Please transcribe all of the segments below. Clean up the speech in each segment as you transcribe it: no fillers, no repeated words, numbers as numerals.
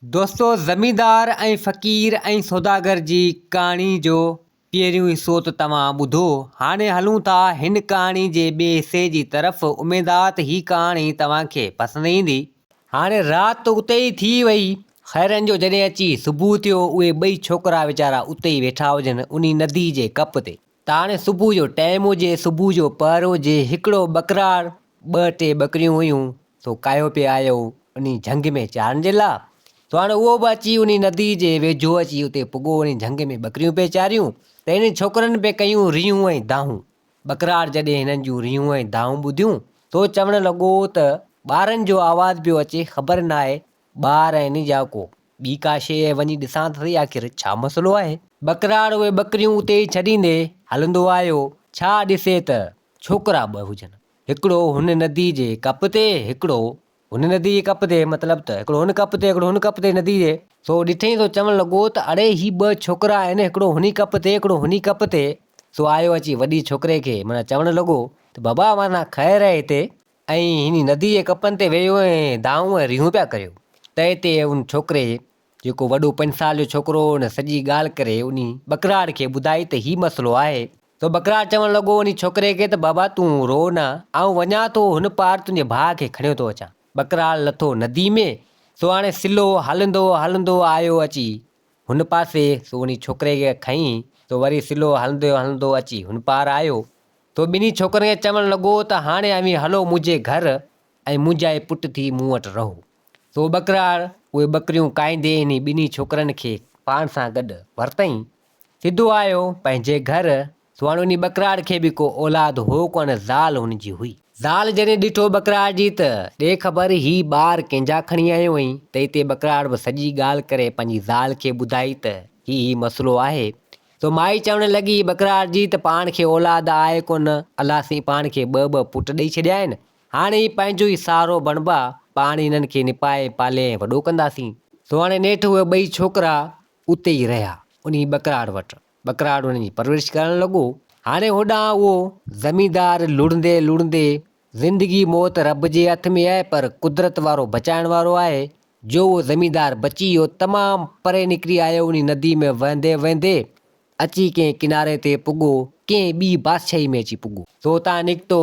دوستو زميندار ۽ فقير ۽ سوداگر جي ڪهاڻي جو پهريون حصو ته توهان ٻڌو هاڻي هلون ٿا هن ڪهاڻي جي ٻئي حصي جي طرف اميد آ ته هي ڪهاڻي توهان کي پسند ايندي. هاڻي رات اتي ئي ٿي وئي خيرن جو جڏهن اچي صبح ٿيو اهي ٻئي ڇوڪرا ويچارا اتي ئي ويٺا هجن انهي ندي جي ڪپ تي ته هاڻي صبح جو ٽائيم هجي صبح جو پهر هجي هڪڙو ٻڪراڙ ٻه ٽي ٻڪريون هيون سو ڪاهيو پئي آيو انهي جهنگ ۾ چارڻ جي لا. سو هاڻي اهو به اچي انهي ندي جي ويجهو اچي اتي پڳو انهي جهنگ ۾ ٻڪريون پئي چاريون ته انهن ڇوڪرن پئي ڪيون ريهون ۽ دانهون. ٻڪراڙ جڏهن هنن جون ريهون ۽ دانهون ٻڌيون سو چوڻ لڳو ته ٻارن جو آواز پيو اچي خبر ناهي ٻار آهن يا ڪو ٻي ڪا شيء آهي وڃي ڏسان ته سهي آخر ڇا مسئلو آهي. ٻڪراڙ اهي ٻڪريون اتي ئي ڇڏيندي هلندو آيو ڇا ڏسي ته ڇوڪرا ٻه هجن. هڪڙو هن ندي جي ڪپ تي، هڪڙو هن ندي جي ڪپ تي، مطلب ته هڪڙو هن ڪپ تي، هڪڙو هن ڪپ تي ندي جي. سو ڏٺئين سو چوڻ لڳو ته اڙي هي ٻه ڇوڪرا آهن، هڪڙو هني ڪپ تي، هڪڙو هني ڪپ تي. سو آيو اچي وڏي ڇوڪري کي معنيٰ چوڻ لڳو ته بابا اوهان سان خير آهي هتي ۽ هني ندي جي ڪپن تي ويهو ۽ دانهون ۽ ريهون پيا ڪريو. تنهن تي ان ڇوڪري جيڪو وڏو پنج سال جو ڇوڪرو هو ان سڄي ڳالهه ڪري انهي ٻڪراڙ کي ٻڌائي ته هي مسئلو آهي. سو ٻڪراڙ چوڻ لڳو انهي ڇوڪري کي ته بابا تون رو نه آئون وڃان ٿو هن پار تنهنجي ڀاء کي کڻيو ٿو اچان. ٻڪراڙ لٿو ندي ۾ سو هاڻي سلو هلندو هلندو آيو اچي هن پاسي سو انهي ڇوڪري کي کنئي سو وري سلو هلندو هلندو اچي هن پار آيو سو ٻنهي ڇوڪرن کي چوڻ لڳو ته هاڻي اوهين هلو منهنجي گهر ۽ منهنجا ئي پٽ ٿي مون وٽ رهو. سو ٻڪراڙ اهي ٻڪريون ڪاهيندي انهي ٻنهي ڇوڪرن کي پاڻ سان گڏ ورتائين. سڌو آيو پنهنجي گهر. سو هاڻي انهي ٻڪراڙ کي به ڪو اولاد هو ڪونه زال هن جي هئي. زال جڏهن ڏٺو ٻڪراڙ جي ته ڏي خبر هي ٻار ڪنهن جا کڻي آيو آهين ته اتي ٻڪراڙ به سڄي ڳالهه ڪري پنهنجي زال کي ٻڌائي ته هي هي مسئلو آهي. سو مائي چوڻ لڳي ٻڪراڙ جي ته پاڻ کي اولاد آهي ڪونه الله سائين پاڻ کي ٻه ٻه پٽ ڏئي ڇڏيا آهن. هاڻي هي پنهنجو ئي سهارو بڻبا، پاڻ ئي هنن کي نپائي پالي ۽ وڏو ڪنداسين. سو هاڻي نيٺ اهي ٻئي ڇوڪرا اتي ئي رهيا، انهي ٻڪراڙ وٽ. ٻڪراڙ انهن جي پرورش ڪرڻ لڳو. هاڻي هوڏانهن اهو زميندار لڙندي لڙندي، زندگي موت رب جي هٿ ۾ آهي پر قدرت وارو بچائڻ وارو آهي، جو اهو زميندار بچي ويو، تمام پري نڪري آيو، انهي ندي ۾ وهندي وهندي اچي ڪنهن ڪناري تي پڳو، ڪنهن ٻي بادشاهي ۾ اچي پڳو. سو اتان نڪتو،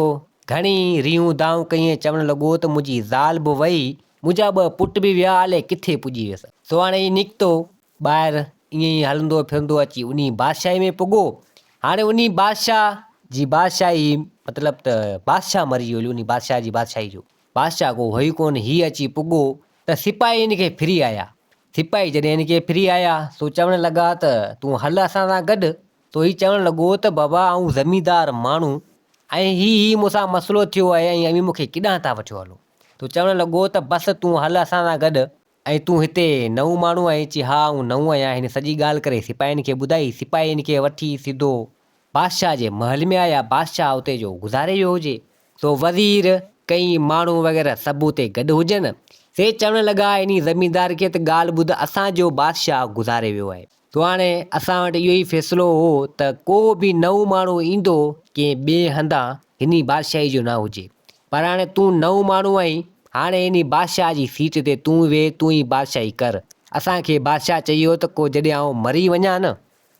گهڻي ريهون دانهون ڪيائين ۽ چوڻ لڳو ته منهنجي زال به وئي، منهنجا ٻه پٽ به ويا، الائي ڪٿي پڄي ويس. سو هاڻي هي نڪتو، ٻاهر ائين ئي هلندو ڦرندو اچي انهي بادشاهي ۾ پڳو. هاڻي انهي بادشاهه جي بادشاهي مطلب ته بادشاهه مري ويو هليو انهي بادشاهه جي بادشاهي جو بادشاهه ڪو هوئي ڪونه، هي اچي پڳو ته سپاهي هن کي ڦري آيا. سپاهي جڏهن هن کي ڦري آيا، سو چوڻ لڳا ته تون هل اسان سان گڏ. سو هي چوڻ لڳو ته بابا آئون زميندار ماڻهو ۽ هي هي مون سان مسئلو ٿيو آهي ۽ اوهين مون کي ڪيڏانهن ٿا وٺيو هلو. سو چوڻ لڳو ته بس تون هل اسان سان گڏ ۽ تون هتي نئون ماڻهو آهين. چي ها آئون نئون آهيان. هن سڄي ڳالهه ڪري سپاهين کي ٻڌائي. سپاهي هن کي وٺي سڌو بادشاهه جي محل ۾ آيا. بادشاهه اتي جو گذاري ويو هجي. سو وزير، ڪئين ماڻهو وغيره سڀ اتي گڏ هجن. سي چوڻ لڳا، انهي زميندار کي ته ڳالهه ٻڌ، اسان جو بادشاهه گذاري ويو آهي. سو هاڻي اسان وٽ اهو ئي فيصلو هو ته ڪو به نئون ماڻهو ايندو ڪنهن ٻئي هنڌان هني بادشاهي جو نه هجي. پر هاڻي تون نئون ماڻهو آهين، هاڻي انهي بادشاهه جي سيٽ تي تون ويهه، تون ئي بادشاهي ڪر. اسان کي بادشاهه چيو ته ڪو جڏهن آئون مري وڃان نه،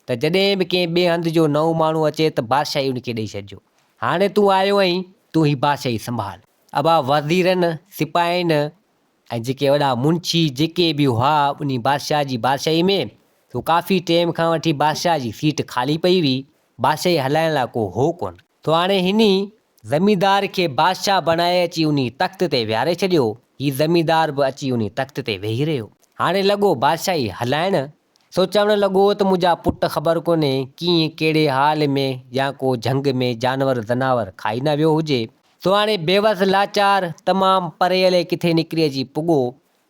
ته جڏهن به ڪنهن ٻئي هنڌ جو نئون ماڻهو اچي ته بادشاهي ان کي ڏئي ڇڏجو. هاڻي تون آيو آهين، تون هي بادشاهي سنڀال. ابا وزيرن، سپاهين ۽ جيڪي وڏا منشي جيڪي به هئا انهي بادشاهه جي بادشاهي ۾، سو ڪافي ٽيم کان وٺي بادشاهه جي سيٽ خالي پئي هئي، بادشاهي هلائڻ لاء ڪو هو ڪونه. سو هاڻي هني زميندار کي بادشاهه بڻائي اچي انهي تخت تي ويهاري ڇڏيو. هي زميندار به اچي انهي تخت تي ويهي رهيو. هاڻي لڳو بادشاهي هلائڻ. سو چوڻ لڳو ته منهنجا پٽ خبر ڪونهي ڪيئن ڪهڙي حال ۾ يا ڪو جهنگ ۾ جانور زناور کائي نه ويو هجي. سو هاڻي بيوس لاچار تمام پري الئي ڪٿي نڪري اچي پڳو.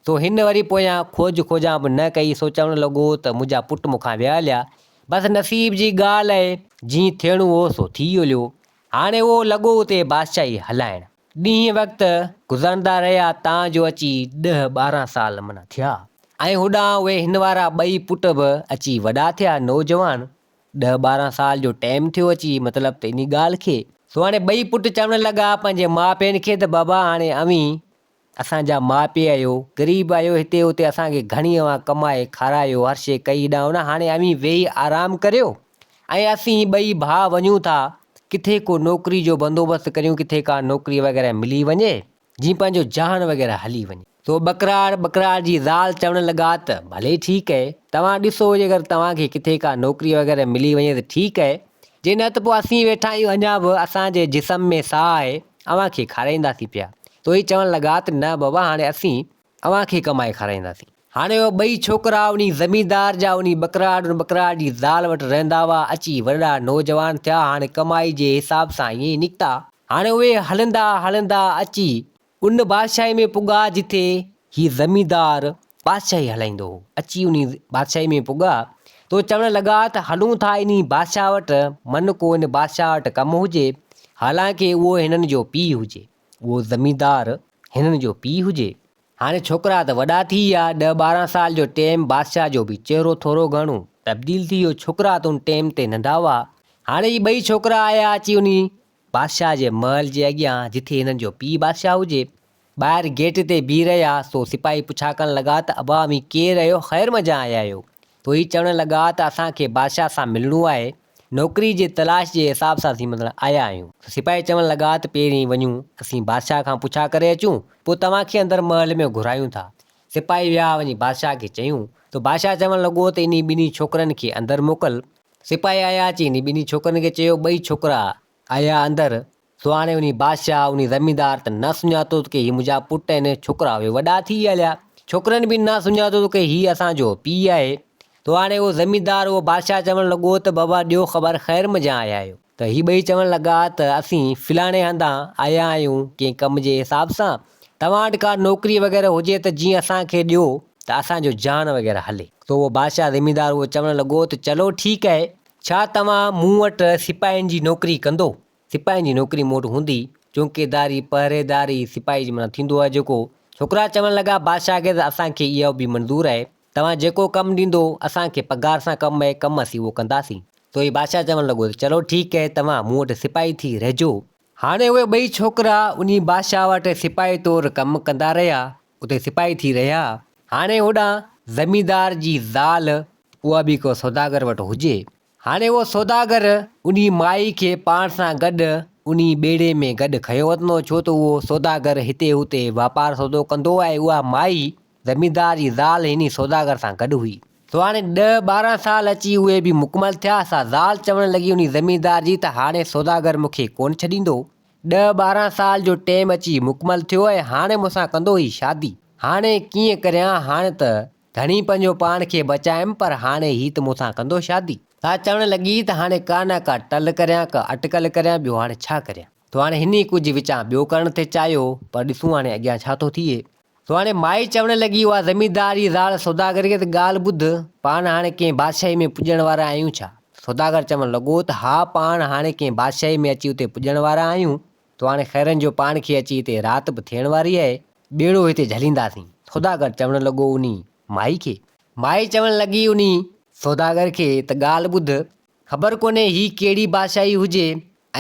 سو هن وري پويان کوج کوجان به نه ڪئي سو چوڻ لڳو ته منهنجا پٽ مون کان ويا هليا. بس نصيب جي ڳالهه آهي جيئن ٿيڻو هو سو ٿي هليو. هاڻي اهو لڳو اتي بادشاهي هلائڻ. ڏينهن وقت گذرندا رهيا تان جو اچي ڏهه 12 سال منا ٿيا ۽ هوڏانهن اهي هن وارا ٻئي پٽ به اچي وڏا ٿيا نوجوان ڏهه 12 سال جو ٽيم ٿيو اچي مطلب ته انهي ڳالهه کي. سو هاڻي ٻئي پٽ چوڻ لڳا پنهنجي ماء پين کي ته بابا هاڻي اوهين اسان جا ماء پيء آهيو، غريب آهيو هتي هتي اسان کي گهڻي اوهان ڪمائي کارايو هر شيء ڪئي هيڏانهن هوڏانهن هاڻي اوهين ويهي آرام ڪريو ۽ اسين ٻئي ڀاء وڃون ٿا ڪٿي ڪو نوڪري جو بندوبست ڪريون ڪٿي ڪا نوڪري وغيره ملي وڃي جيئن پنهنجو جهان وغيره هلي وڃي. سو ٻڪراڙ ٻڪراڙ جي زال چوڻ لڳا ته ڀلي ٺيڪ اهي توهان ڏسو جيڪر توهان کي ڪٿي ڪا نوڪري وغيره ملي وڃي ته ٺيڪ اهي جي نه ته پوء اسين ويٺا آهيون اڃا به اسان جي جسم ۾ ساهه آهي، اوهان کي کارائينداسين پيا. تو هي چوڻ لڳا ته نه بابا هاڻي اسين اوهان کي ڪمائي کارائينداسين. هاڻي اهي ٻئي ڇوڪرا انهي زميندار جا انهي ٻڪراڙ ان ٻڪراڙ جي زال وٽ رهندا هئا، اچي وڏڙا نوجوان ٿيا، هاڻي ڪمائي جي حساب سان ائين ئي نڪتا. هاڻي اهي هلندا هلندا اچي ان بادشاهي ۾ پڳا جتي هي زميندار بادشاهي هلائيندو هو. اچي انهي بادشاهي ۾ پڳا تو چوڻ لڳا ته هلون ٿا انهي بادشاهه وٽ، من ڪو ان بادشاهه وٽ ڪم هجي، حالانڪه اهو هنن جو پيء هجي. اهو زميندار هنن جو پيء هجي. هاڻي ڇوڪرا ته وڏا ٿي ويا، ڏهه 12 سال جو ٽيم بادشاهه جو به چهرو ٿورو گهڻو تبديل ٿي ويو، ڇوڪرا ته ان ٽيم تي ننڍا هئا. هاڻي هي ٻئي ڇوڪرا آيا اچي انهي بادشاهه جي محل جي اڳيان جٿي هنن جو پيء بادشاهه هجي، ٻاهر گيٽ تي بيهي رهيا، سو سپاهي پڇا ڪرڻ لڳا ته ابا اوهين ڪير آهيو، خير منجهان آيا آهيو؟ تو هي چوڻ لڳا ته اسان کي بادشاهه سان ملڻو آهي، نوڪري جي تلاش جي حساب سان اسين مطلب آيا آهيون. سو سپاهي چوڻ لڳا ته پهرين وڃون اسين بادشاهه کان پڇا ڪري اچون، پوء توهان کي اندر محل ۾ گهرايون ٿا. سپاهي ويا وڃي بادشاهه کي چيون ته بادشاهه چوڻ لڳو ته انهي ٻنهي ڇوڪرن کي اندر موڪل. سپاهي آيا اچي انهي ٻنهي ڇوڪرن کي چيو، ٻئي ڇوڪرا آيا اندر، سو هاڻي انهي بادشاهه انهي زميندار ته نه سڃاتو ته ڪي هي منهنجا پٽ آهن، ڇوڪرا اهي وڏا ٿي هليا، ڇوڪرن به نه سڃاتو ته ڪي هي اسان جو پيء آهي، سو هاڻي اهو زميندار اهو بادشاهه چوڻ لڳو ته بابا ڏيو خبر خير منجهان آيا آهيو؟ ته هي ٻئي چوڻ لڳا ته اسين فلاڻي هنڌان آيا آهيون ڪنهن ڪم جي حساب سان، توهان وٽ ڪا نوڪري وغيره هجي ته جيئن اسان کي ڏيو ته اسان جو جهان وغيره هلي. سو اهو بادشاهه زميندار اهو چوڻ لڳو ته چلو ٺيڪ آهي، ڇا توهان مون وٽ سپاهين جي نوڪري ڪندو؟ سپاهين جي نوڪري مون وٽ هوندي، چونڪيداري، پهريداري، سپاهي جي معنيٰ ٿيندو آهي جيڪو. ڇوڪرا چوڻ لڳا بادشاهه کي ته اسان کي اهو به منظور آهي، توهان جيڪو ڪم ڏيندو، اسان کي پگهار سان ڪم آهي، ڪم اسين اهو ڪنداسين. سو هي بادشاهه چوڻ لڳو ته چلو ٺيڪ آهي، توهان مون وٽ سپاهي ٿي رهجو. هاڻي اهي ٻئي ڇوڪرا انهي بادشاهه وٽ سپاهي طور ڪم ڪندا رهيا. اتي سپاهي ٿي رهيا. هاڻي هوڏانهن زميندار جي زال اها به ڪو سوداگر وٽ هجي. هاڻي اهو سوداگر انهي مائي کي پاڻ سان گڏ انهي ٻيڙي ۾ گڏ کنيو وتندو هو، ڇو ته اهو سوداگر هتي هتي واپار سودو ڪندو هو ۽ اها مائي زميندار جي زال انهي سوداگر سان گڏ هئي. سو هاڻي ڏهه 12 سال اچي اهي به مڪمل ٿيا، سا زال چوڻ لڳي انهي زميندار جي ته هاڻي سوداگر مون کي ڪونه ڇڏيندو. ڏهه 12 سال جو ٽيم اچي مڪمل ٿيو ۽ هاڻي مون سان ڪندو هي شادي. هاڻي ڪيئن ڪريان، هاڻي ته گهڻي پنهنجو پاڻ کي بچايم پر هاڻي هي ته مون سان ڪندو شادي. سا چوڻ لڳي ته هاڻي ڪا نه ڪا ٽل ڪريان، ڪا اٽڪل ڪريان، ٻيو هاڻي ڇا ڪريان. سو هاڻي هن ئي ڪجهه وچان ٻيو ڪرڻ ٿي چاهيو پر ڏسون هاڻي اڳيان ڇا ٿو ٿئي. سو هاڻي مائي چوڻ لڳي، اها زميندار جي زال سوداگر کي ته ڳالهه ٻڌ، پاڻ هاڻي ڪنهن بادشاهي ۾ پڄڻ وارا آهيون ڇا؟ سوداگر چوڻ لڳو ته ها پاڻ هاڻي ڪنهن بادشاهي ۾ اچي اتي پڄڻ وارا آهيون، تو هاڻي خيرن جو پاڻ کي اچي هتي رات به ٿيڻ واري آهي، ٻيڙو هتي جهلينداسين. سوداگر چوڻ لڳو انهي مائي کي. مائي چوڻ لڳي انهي سوداگر کي ته ڳالهه ٻڌ، خبر ڪونهي هي ڪهڙي بادشاهي هجي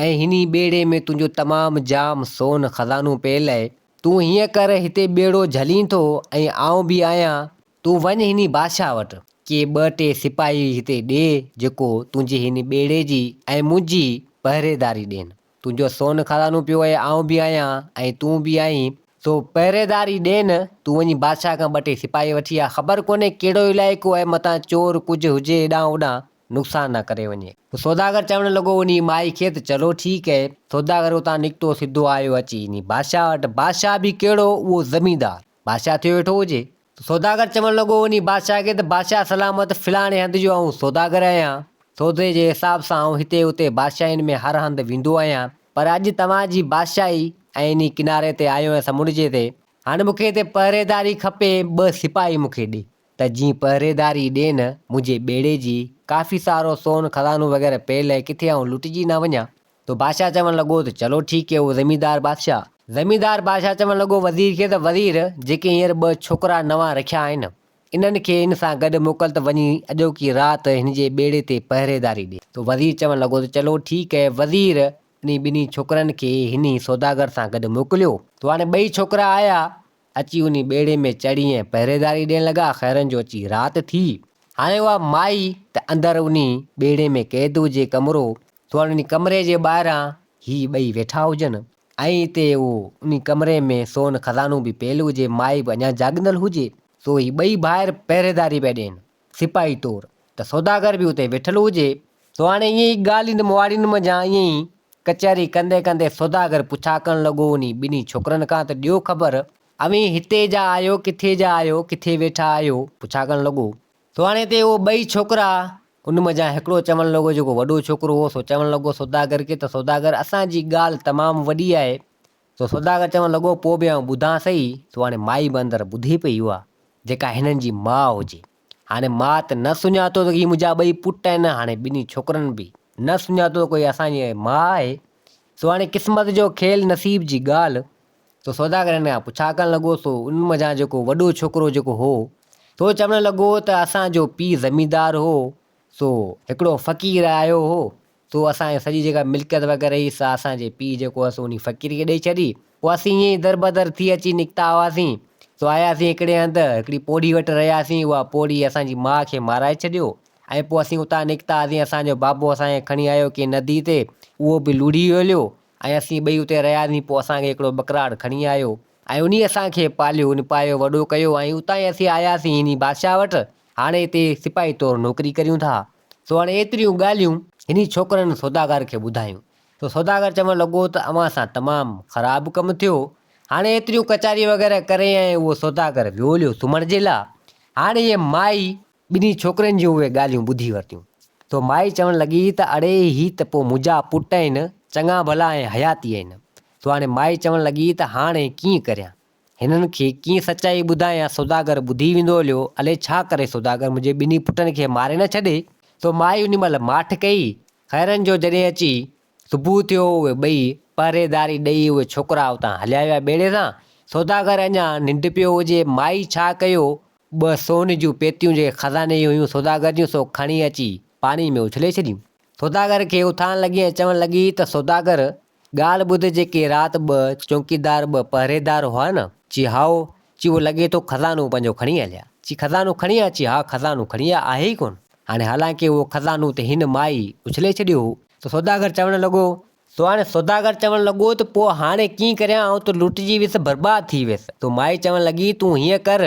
۽ هني ٻيڙي ۾ تنهنجو تمام جام سون خزانو پيل اهي. تون هيئن ڪر هتي ٻيڙو جهلين ٿو ۽ آئون به آهيان، تون وڃ هني بادشاهه وٽ، ڪي ٻه ٽي سپاهي هتي ڏي جيڪو تنهنجي هن ٻيڙي جي ۽ منهنجي پهريداري ڏين. تنهنجو سون خزانو پيو اهي آئون به آهيان ۽ تون به آهين، سو پهريداري ڏين، تون وڃي بادشاهه کان ٻه ٽي سپاهي وٺي آ، خبر ڪونهي ڪهڙو علائقو اهي متان چور ڪجهه هجي هيڏانهن هوڏانهن. نقصان نه ڪري وڃي. سوداگر چوڻ لڳو انهي مائي کي ته چلو ٺيڪ اهي. سوداگر اتان نڪتو سڌو آيو اچي انهي بادشاهه وٽ. بادشاهه به ڪهڙو اهو زميندار بادشاهه ٿيو ويٺو هجي. سوداگر چوڻ لڳو انهي بادشاهه کي ته بادشاهه سلامت فلاڻي هنڌ جو آئون سوداگر آهيان. سودي جي حساب سان آئون هتي هتي بادشاهين ۾ هر هنڌ ويندو آهيان. پر اڄ توهان جي بادشاهي ۽ انهي ڪناري تي آيو آهيان سمنڊ جي تي. هاڻي مون کي هتي پهريداري کپي ٻه سپاهي مون کي ڏي. ته جيئن پهريداري ڏين منهنجي ٻيڙي جي، ڪافي سارو سون خزانو وغيره پيل اهي ڪٿي آئون لٽجي نه وڃان. تو بادشاهه چوڻ لڳو ته چلو ٺيڪ اهي اهو زميندار بادشاهه. زميندار بادشاهه چوڻ لڳو وزير کي ته وزير جيڪي هينئر ٻه ڇوڪرا نوان رکيا آهن انهن کي هن سان گڏ موڪل ته وڃي اڄوڪي رات هن جي ٻيڙي تي پهريداري ڏي. تو وزير چوڻ لڳو ته چلو ٺيڪ اهي وزير انهي ٻنهي ڇوڪرن کي هني سوداگر سان گڏ موڪليو. تو هاڻي ٻئي ڇوڪرا آيا. اچي انهي ٻيڙي ۾ چڙهي ۽ پهريداري ڏيڻ لڳا. خيرن جو اچي رات ٿي. هاڻي اها مائي ته اندر انهي ٻيڙي ۾ قيد هجي ڪمرو سو هاڻي انهي ڪمري جي ٻاهران هي ٻئي ويٺا هجن ۽ اتي اهو انهي ڪمري ۾ سون خزانو به پيل هجي مائي به اڃا جاڳندل هجي سو هي ٻئي ڀائر پهريداري پيا ڏين سپاهي طور ته سوداگر به اتي ويٺل هجي سو هاڻي ائين ئي ڳالهين مهاڙين منجهان ائين ئي ڪچهري ڪندي ڪندي سوداگر پڇا ڪرڻ لڳو انهي ٻنهي ڇوڪرن کان ته ڏيو خبر اوهين هتي جا آهيو ڪٿي جا آهيو ڪٿي ويٺا آهيو پڇا ڪرڻ لڳو. سو هاڻي هتي اهي ٻئي ڇوڪرا ان منجهان هڪڙو چوڻ لڳو جيڪو وڏو ڇوڪرو هو سو چوڻ لڳو سوداگر کي ته سوداگر اسان جي ڳالهه تمام وڏي آهي سو سوداگر چوڻ لڳو پوء به آئون ٻڌان سهي سو هاڻي مائي به اندر ٻڌي پئي اها جيڪا هنن جي ماء هجي هاڻي ماء ته نه سڃاتو ته هي منهنجا ٻئي پٽ آهن هاڻي ٻنهي ڇوڪرن به نه سڃاتو ته ڪوئي اسان جي ماء آهي سو هاڻي قسمت جو کيل نصيب جي ڳالهه سو سوداگر هن کان پڇا ڪرڻ لڳو، سو ان منجهان جيڪو وڏو ڇوڪرو جيڪو هو، سو چوڻ لڳو ته اسان جو پيء زميندار هو، سو هڪڙو فقير آيو هو، سو اسان جي سڄي جيڪا ملڪيت وغيره هئي، سا اسان جي پيء جيڪو هو سو انهي فقير کي ڏئي ڇڏي. پوء اسين ائين ئي دربدر ٿي اچي نڪتا هئاسين. سو آياسين هڪڙي هنڌ، هڪڙي پوڙهي وٽ رهياسين، اها پوڙهي اسان جي ماء کي مارائي ڇڏيو ۽ پوء اسين اتان نڪتاسين، اسان جو بابو اسان کي کڻي آيو ڪنهن ندي تي، اهو به لڙهي هليو ۽ اسين ٻئي اتي رهياسين، پوء اسان کي هڪڙو ٻڪراڙ کڻي آيو ۽ انهيء اسان کي پاليو، نپايو، وڏو ڪيو ۽ اتان ئي اسين آياسين هني بادشاهه وٽ، هاڻي هتي سپاهي طور نوڪري ڪريون ٿا. سو هاڻي ايتريون ڳالهيون هني ڇوڪرن سوداگر کي ٻڌايون. سو سوداگر چوڻ لڳو ته اوهان سان تمام خراب ڪم ٿيو. هاڻي ايتريون ڪچهري وغيره ڪري ۽ اهو سوداگر ويو هليو سمهڻ جي لاء. هاڻي هيء مائي ٻنهي ڇوڪرين جون اهي ڳالهيون ٻڌي ورتيون. سو مائي چوڻ لڳي ته اڙي هي ته پوء منهنجا پٽ آهن، چڱا ڀلا ۽ حياتي آهن. سو هاڻي مائي چوڻ لڳي ته هاڻي ڪيئن ڪريان؟ هنن کي ڪيئن سچائي ٻڌايان؟ سوداگر ٻڌي ويندو هليو. الئي ڇا ڪري سوداگر منهنجي ٻنهي پٽن کي ماري نه ڇڏي. سو مائي انهي مهل ماٺ ڪئي. خيرن جو جڏهن اچي صبح ٿيو، اهي ٻئي پهريداري ڏئي اهي ڇوڪرا اتان هليا ويا ٻيڙي سان. سوداگر اڃا ننڊ پيو هجي، مائي ڇا ڪيو، ٻه سون جون پيتيون جيڪي خزاني جون هيون سوداگر جون سو کڻي اچي پاڻي ۾ اڇلي ڇڏيون. سوداگر کي اٿارڻ لڳي ۽ چوڻ لڳي ته سوداگر ڳالهه ٻڌ جيڪي رات ٻه چونڪيدار ٻه پهريدار هئا نه؟ چي هائو، چي اهو لڳي ٿو خزانو پنهنجو کڻي هليا. چي خزانو کڻي آيا؟ چي ها خزانو کڻي آيا آهي ئي ڪونه. هاڻي حالانڪه اهو خزانو ته هن مائي اڇلي ڇڏيو هو. ته سوداگر چوڻ لڳو سو هاڻي سوداگر چوڻ لڳو ته پوء هاڻي ڪيئن ڪريان، آئون ته لٽجي ويس، برباد ٿي ويس. تو مائي چوڻ لڳي، تون هيئن ڪر،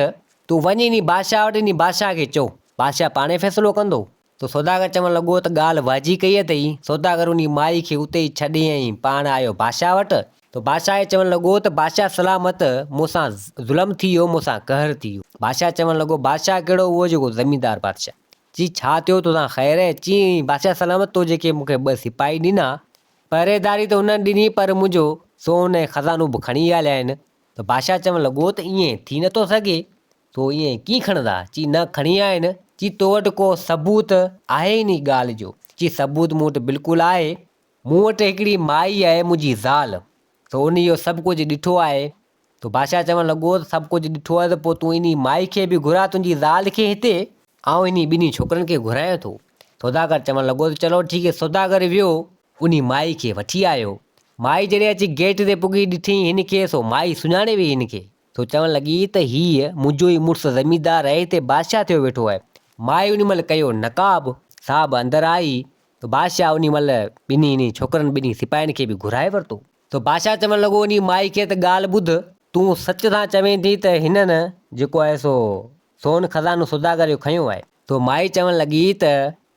تون وڃ انهي بادشاهه وٽ انهي بادشاهه کي چئو، بادشاهه پاڻهي فيصلو ڪندو. تو سوداگر چوڻ لڳو ته ڳالهه واجهي ڪئي اٿئي. سوداگر انهي مائي کي اتي ئي ڇڏي ۽ پاڻ آيو بادشاهه وٽ. تو بادشاهه کي چوڻ لڳو ته بادشاهه سلامت، مون سان ظلم ٿي ويو، مون سان قهر ٿي ويو. بادشاهه چوڻ لڳو، بادشاهه ڪهڙو اهو جيڪو زميندار بادشاهه. چي ڇا ٿيو توسان خير آهي؟ چيائين، بادشاهه سلامت تو جيڪي مون کي ٻه سپاهي ڏنا، پهريداري ته انهن ڏني پر منهنجو سون ۽ خزانو به کڻي ويا هليا آهن. ته بادشاهه چوڻ لڳو ته ائين ٿي نٿو سگهي، تو ائين ڪيئن کڻندا؟ چي نه کڻي ويا آهن. چي تو وٽ ڪو ثبوت آهي انهي ڳالهه جو؟ چي ثبوت مون وٽ بلڪل آهي. مون وٽ هڪڙي مائي آهي منهنجي زال، سو ان اهو سڀ ڪجهه ڏٺو آهي. ته بادشاهه چوڻ لڳو ته سڀ ڪجهه ڏٺو آهي ته پوء تون انهي مائي کي به گهراء تنهنجي زال کي هتي، آئون انهي ٻنهي ڇوڪرن کي گهرايان ٿو. سوداگر چوڻ لڳو ته چلو ٺيڪ هي سوداگر ويو انهي مائي کي وٺي آيو. مائي جڏهن اچي گيٽ تي پڳي ڏٺئين هن کي سو مائي سڃاڻي وئي هن کي. سو چوڻ لڳي ته هيء منهنجو ئي مڙس زميندار آهي هتي بادشاهه ٿيو ويٺو آهي. مائي انهي مهل ڪيو نقاب سا به اندر آئي ته بادشاهه انهي مهل ٻنهي انهي ڇوڪرن ٻنهي سپاهين کي به گهرائي ورتو. ته بادشاهه چوڻ لڳو انهيء مائي کي ته ڳالهه ٻڌ، تون سچ سان چوين ٿي ته هنن جيڪو آهي سو سون خزانو سوداگر جو کنيو آهي. ته مائي چوڻ لڳي ته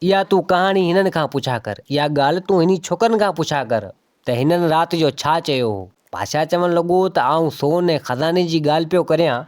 اها تون ڪهاڻي هنن کان پڇا ڪر، اها ڳالهه تون هني ڇوڪرن کان پڇا ڪر ته هنن رات جو ڇا چيو هو. بادشاهه چوڻ لڳو ته آئون سون ۽ خزاني جي ڳالهه پيو ڪريان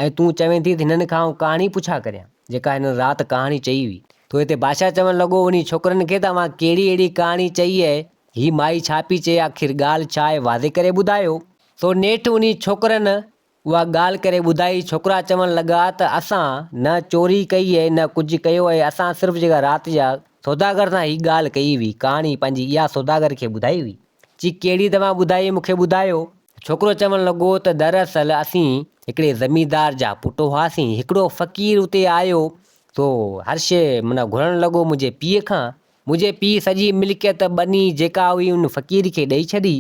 ۽ تون چوين ٿي ته هنن کان آئون ڪهاڻي پڇا ڪريان، جيڪا هنن رات ڪهاڻي چئي هئي. ته هتي بادشاهه چوڻ لڳو انهي ڇوڪرن کي ته اوهان ڪهڙي اهڙي ڪهاڻي چئي آهي هي مائي ڇا پئي چئي آخر ڳالهه ڇا آهي واضح ڪري ٻڌايو. سو نيٺ انهي ڇوڪرن اها ڳالهه ڪري ٻڌائي. ڇوڪرا چوڻ لڳا ته اسان نه چوري ڪئي ۽ نه ڪجهه ڪيو ۽ اسان صرف جيڪا رات جا سوداگر سان هي ڳالهه ڪئي هئي ڪهاڻي پنهنجي اها سوداگر کي ٻڌائي هئي. چي ڪهڙي توهان ٻڌائي مون کي ٻڌايو. ڇوڪرو چوڻ لڳو ته دراصل اسين هڪڙي زميندار جا پٽ هئاسين هڪڙو فقير اتي آيو سو هر شيء معنيٰ گهرڻ لڳو منهنجي پيء کان منهنجي پيء سڄي ملڪيت ٻني جيڪا هئي ان فقير کي ڏئي ڇڏي.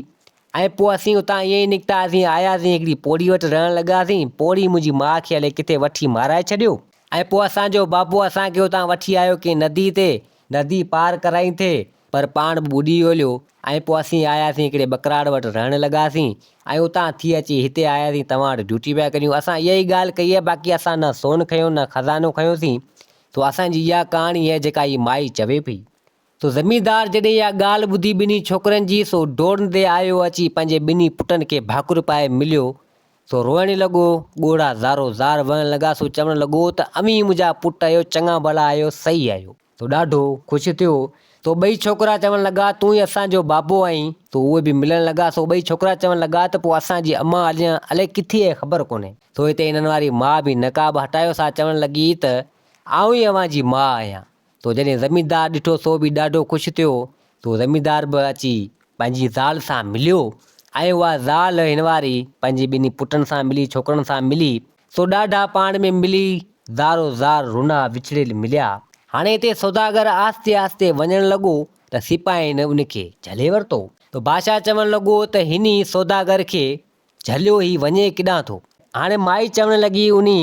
۽ پوء اسين اتان ائين ئي نڪتاسين، آياسين هڪڙي پوڙهي وٽ رهڻ لڳاسين، پوڙهي منهنجي ماء کي الائي ڪٿي وٺي مارائي ڇڏيو. ۽ پوء اسان جو بابو اسان کي اتان وٺي آيو ڪنهن ندي تي، ندي پار ڪرائين ٿي، پر پاڻ به ٻڏي ويو هليو ۽ پوء اسين آياسين هڪڙي ٻڪراڙ وٽ رهڻ لڳاسين ۽ اتان ٿي اچي هتي آياسين توهان وٽ ڊيوٽي پيا ڪريون. اسان اها ئي ڳالهه ڪئي آهي باقي اسان نه سون کنيو نه خزانو کنيوسين. سو اسان جي اها ڪهاڻي آهي جيڪا هي مائي چوي پئي. سو زميندار جڏهن اها ڳالهه ٻڌي ٻنهي ڇوڪرن جي، سو ڊوڙندي آيو اچي پنهنجي ٻنهي پٽن کي ڀاڪر پائي مليو، سو روئڻ لڳو، ڳوڙها زارو زار وهڻ لڳا، سو چوڻ لڳو ته اوهين منهنجا پٽ آهيو، چڱا ڀلا آهيو، صحيح آهيو. سو ڏاڍو خوش ٿيو. سو ٻئي ڇوڪرا چوڻ لڳا، تون ئي اسان جو بابو آهين. سو اهي به ملڻ لڳا، سو ٻئي ڇوڪرا چوڻ لڳا ته پوء اسان جي امان اليان الائي ڪٿي آهي خبر ڪونهي. سو هتي هنن واري ماء به نقاب هٽايو، سا چوڻ لڳي ته آئون ئي اوهان جي ماء آهيان. سو جڏهن زميندار ڏٺو سو به ڏاڍو خوش ٿيو. سو زميندار به اچي پنهنجي زال سان مليو ۽ اها زال هن واري پنهنجي ٻنهي پٽن سان ملي ڇوڪرن سان ملي سو ڏاڍا پاڻ ۾ ملي زارو زار رنا وڇڙيل مليا. هاڻي هتي سوداگر آهستي آهستي وڃڻ لڳو ته سپاهين ان کي جهلي ورتو. ته بادشاهه چوڻ لڳو ته هني سوداگر کي جهليو هي وڃي ڪيڏانهن ٿو. هاڻي مائي چوڻ لڳي انهي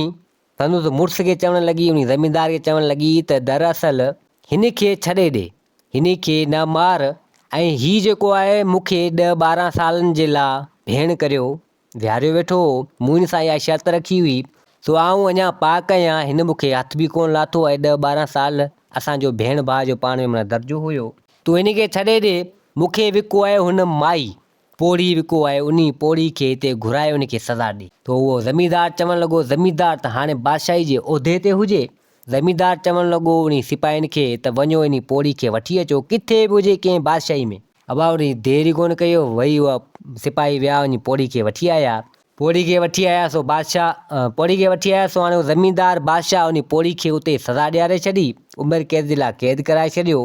سندس مڙس کي چوڻ لڳي، انهي زميندار کي چوڻ لڳي ته دراصل هن کي ڇڏي ڏي، هن کي نه مار ۽ هي جيڪو آهي مون کي ڏهه 12 سالن جي لا ڀيڻ ڪريو ويهاريو ويٺو هو، مون هن سان اها شرط رکي هئي، سو آئون اڃا پاڪ آهيان، هن مون کي هٿ به ڪونه لاٿو ۽ ڏهه 12 سال اسان جو ڀيڻ ڀاء جو پاڻ ۾ معنيٰ درجو هيو. تون هن کي ڇڏي ڏي، مون کي وڪو آهي هن مائي پوڙهي وڪو آهي انهي پوڙهي کي هتي گهرائي ان کي سزا ڏي. ته اهو زميندار چوڻ لڳو، زميندار ته هاڻي بادشاهي جي عهدي تي هجي. زميندار چوڻ لڳو انهي سپاهين کي ته وڃو انهي پوڙهي کي وٺي اچو، ڪٿي به هجي ڪنهن بادشاهي ۾. ابا انهي دير ئي ڪونه ڪئي وئي اها سپاهي ويا وڃي پوڙهي کي وٺي آيا. پوڙهي کي وٺي آيا سو بادشاهه پوڙهي کي وٺي آيا سو هاڻي اهو زميندار بادشاهه انهي پوڙهي کي اتي سزا ڏياري ڇڏي، عمر قيد جي لاء قيد ڪرائي ڇڏيو.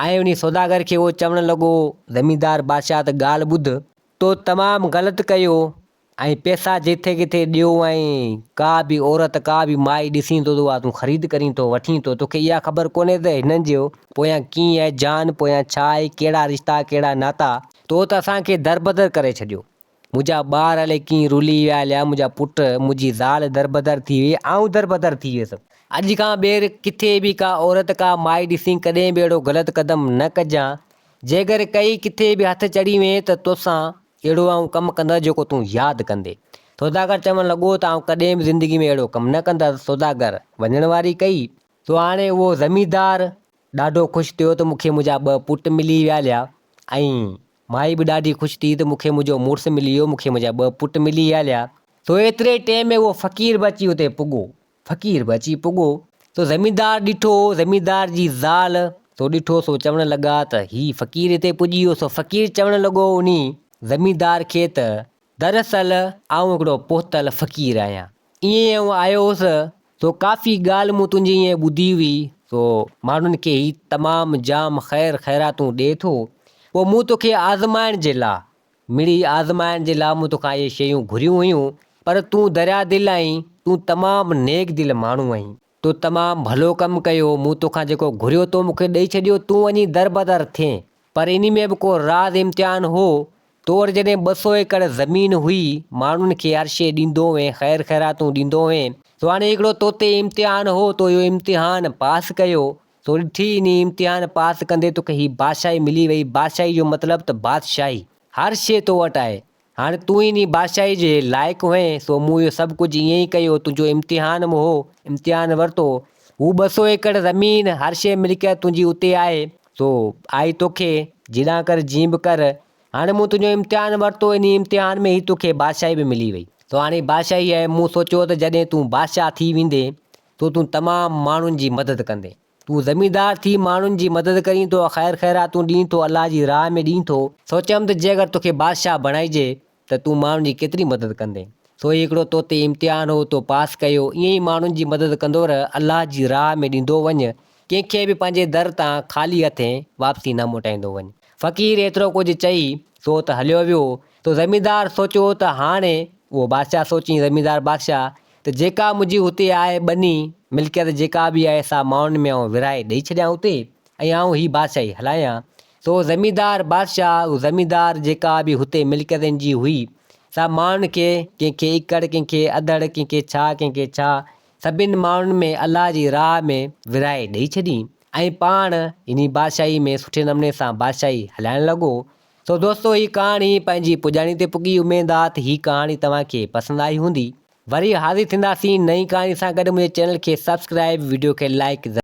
۽ انهي سوداگر کي اهو چوڻ لڳو، زميندار بادشاهه ته ڳالهه ٻڌ، تو تمام غلط ڪيو ۽ پئسا جٿي ڪٿي ڏيو ۽ ڪا به عورت ڪا به مائي ڏسين ٿو ته اها تون خريد ڪرين ٿو وٺين ٿو، توکي اها خبر ڪونهي ته هنن جو پويان ڪيئن آهي جان پويان ڇا آهي ڪهڙا رشتا ڪهڙا ناتا، تو ته اسان کي دربدر ڪري ڇڏيو. منهنجا ٻار الائي ڪيئن رلي ويا هليا، منهنجا پٽ، منهنجي زال دربدر ٿي وئي، آئون دربدر ٿي ويس. اڄ کان ٻيهر ڪٿي به ڪا عورت ڪا مائي ڏسين ڪڏهن به اهڙو غلط قدم نه ڪجان، جيڪر ڪئي ڪٿي به هٿ چڙهي وئين ته توسان اهڙو آئون ڪم ڪندس جيڪو تون ياد ڪندين. سوداگر چوڻ لڳو ته آئون ڪڏهن به زندگي ۾ اهڙو ڪم نه ڪندس. سوداگر وڃڻ واري ڪئي سو هاڻي اهو زميندار ڏاڍو خوش ٿيو ته مون کي منهنجا ٻه پٽ ملي ويا هليا ۽ مائي به ڏاڍي خوش ٿي ته مون کي منهنجو مڙس ملي ويو، مون کي منهنجا ٻه پٽ ملي ويا هليا. سو ايتري ٽيم ۾ اهو فقير به اچي اتي پڳو. فقير به اچي پڳو. سو زميندار ڏٺو، زميندار جي زال سو ڏٺو سو چوڻ لڳا ته هي فقير هتي پڄي ويو. سو فقير چوڻ لڳو انهي زميندار کي ته دراصل آئون هڪڙو پهتل فقير آهيان. ائين ئي آئون آيو هوس، سو ڪافي ڳالهه مون تنهنجي ائين ٻڌي هئي، سو ماڻهن کي هي تمام جام خير خيراتون ڏئي ٿو. پوء مون توکي آزمائڻ جي لا، مڙئي آزمائڻ جي لا مون توکان اهي شيون گهريون هيون، پر تون دريا دل آهين، تون تمام نيڪ دل ماڻهو آهين. تو تمام ڀلو ڪم ڪيو، مون توکان جيڪو گهريو تو مون کي ڏئي ڇڏيو، تون وڃي دربدر ٿئين. پر انهي ۾ به ڪو راز امتحان هو، تو وٽ جڏهن 200 ايڪڙ زمين هئي، ماڻهن کي هر شيء ڏيندو هئين، خير خيراتون ڏيندو هئين، سو هاڻي هڪڙو تو تي امتحان هو، تو اهو امتحان پاس ڪيو، سو ڏٺي انهي امتحان پاس ڪندي توکي هي بادشاهي ملي وئي، بادشاهي جو مطلب ته بادشاهي، هر شيء تو وٽ آهي، هاڻي تون ئي انهي بادشاهي جي لائق هئين، سو مون اهو سڀ ڪجهه ائين ئي ڪيو، تنهنجو امتحان به هو، امتحان ورتو، هو 200 ايڪڙ زمين، هر شيء ملڪيت تنهنجي اتي آهي، سو آئي توکي، جيڏانهن ڪر جيئن به ڪر، هاڻي مون تنهنجو امتحان ورتو، انهي امتحان ۾ ئي توکي بادشاهي به ملي وئي. سو هاڻي بادشاهي آهي، مون سوچيو ته جڏهن تون بادشاهه ٿي ويندين، تو تون تمام ماڻهن جي مدد ڪندين. تون زميندار ٿي ماڻهن جي مدد ڪرين ٿو، خير خيراتون ڏين ٿو، الله جي راهه ۾ ڏين ٿو. سوچيم ته جي اگر توکي بادشاهه بڻائجي ته تون ماڻهن جي ڪيتري مدد ڪندين؟ سو هي هڪڙو تو تي امتحان هو، تو پاس ڪيو. ائين ئي ماڻهن جي مدد ڪندو رهه، الله جي راهه ۾ ڏيندو وڃ، ڪنهن کي به پنهنجي در تان خالي هٿين واپسي نه موٽائيندو وڃ. فقير ايترو ڪجهه چئي، سو ته هليو ويو. تو زميندار سوچيو ته هاڻي، اهو بادشاهه سوچين، زميندار بادشاهه، ته جيڪا منهنجي هتي آهي ٻني، ملڪيت جيڪا به آهي سا ماڻهن ۾ آئون ورهائي ڏئي ڇڏيان اتي ۽ آئون هي بادشاهي هلايان. سو زميندار بادشاهه زميندار جيڪا به هتي ملڪيتن جي هئي سا ماڻهن کي ڪنهن کي ايڪڙ ڪنهن کي اڌڙ ڪنهن کي ڇا ڪنهن کي ڇا سڀن ماڻهن ۾ الله جي راهه ۾ ورهائي ڏئي ڇڏي ۽ پاڻ انهي بادشاهي ۾ سٺي نموني سان بادشاهي هلائڻ لڳو. سو دوستو هي ڪهاڻي پنهنجي پڄاڻي تي پڳي اميد آ ته هي ڪهاڻي توهان کي پسند آئي هوندي. وري حاضر ٿينداسين نئين ڪهاڻي سان گڏ منهنجي چينل کي سبسڪرائب وڊيو کي لائيڪ ضرور.